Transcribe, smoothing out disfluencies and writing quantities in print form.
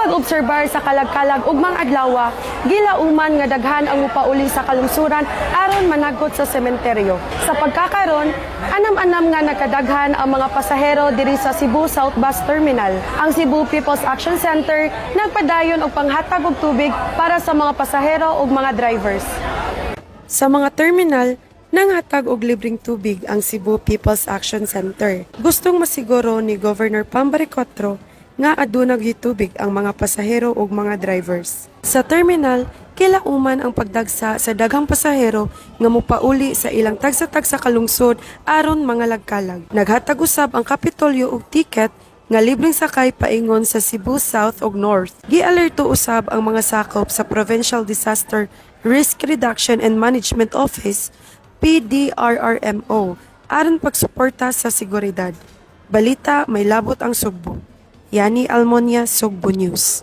pag-obserbar sa kalag-kalag ugmang adlaw, gilauman nga daghan ang mupauli sa kalungsuran aron managot sa sementeryo. Sa pagkakaron, anam-anam nga nakadaghan ang mga pasahero diri sa Cebu South Bus Terminal. Ang Cebu People's Action Center nagpadayon og panghatag og tubig para sa mga pasahero ug mga drivers. Sa mga terminal, nanghatag og libreng tubig ang Cebu People's Action Center. Gustong masiguro ni Governor Pam Baricuatro nga aduna gyud tubig ang mga pasahero ug mga drivers. Sa terminal, kilauman ang pagdagsa sa daghang pasahero nga mopauli sa ilang tagsa-tagsa kalungsod aron mangalagkalag. Naghatag usab ang Kapitolyo og tiket nga libreng sakay paingon sa Cebu South ug North. Gialerto usab ang mga sakop sa Provincial Disaster Risk Reduction and Management Office, PDRRMO, aron pagsuporta sa seguridad. Balita, may labot ang Sugbo. Yani Almonia, Sugbo News.